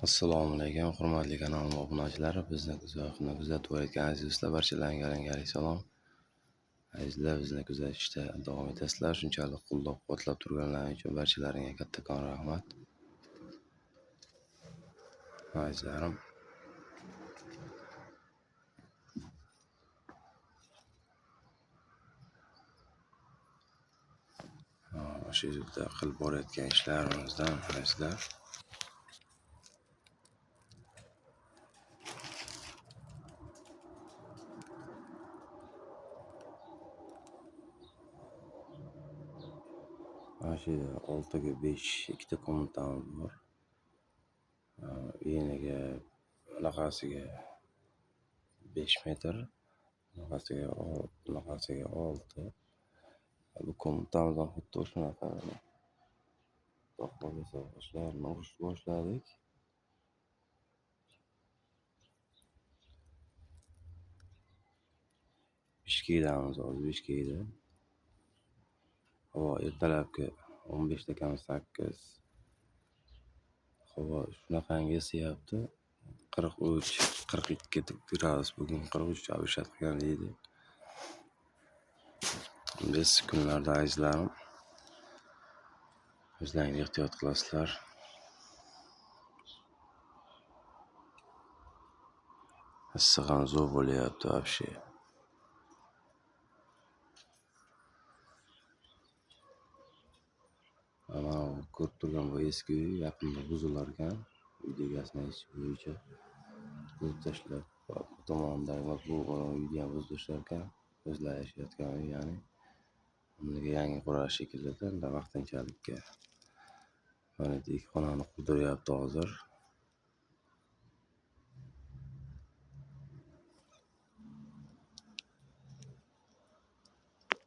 Assalomu alaykum, hurmatli kanal obunachilari, bizni kuzatib borayotgan aziz do'stlar, barchalaringga salom. Azizlar, bizni kuzatishda davom etasizlar. Shunchalik qo'llab-quvvatlab turganlaring uchun barchalaringga kattakon rahmat. Azizlarim, shu yerda qilib borayotgan ishlarimizdan azizlar. Mana shu yerda 6 ga 5 ikkita komnatamiz bor. Eniga bunaqasiga 5 metr, bunaqasiga 6. Bu komnatamiz ham xuddi shunaqa. Xudo xohlasa ishlarini urishni boshladik. Bishkekdamiz hozir, Bishkekda. Havo ertalabki 15 da kam 8. Havo shunaqangi isiyapti. 43, 42 gradus, bugun 43 обещать qilgan deydi. Biz kunlarda azizlarim, o'zlaringiz ehtiyot qilasizlar. Issiq ham zo'r bo'lyapti вообще. Mana bu ko'rib turgan bu eski uy yaqinda buzilar ekan. Uyni egasini aytishi bo'yicha buzib tashlab, bu tomondagi bu uyni ham buzib tashlar ekan. O'zlari yashayotgan uy, ya'ni unga yangi qurar shekillida vaqtinchalikka. Mana ikki xonani qurdiryapti hozir.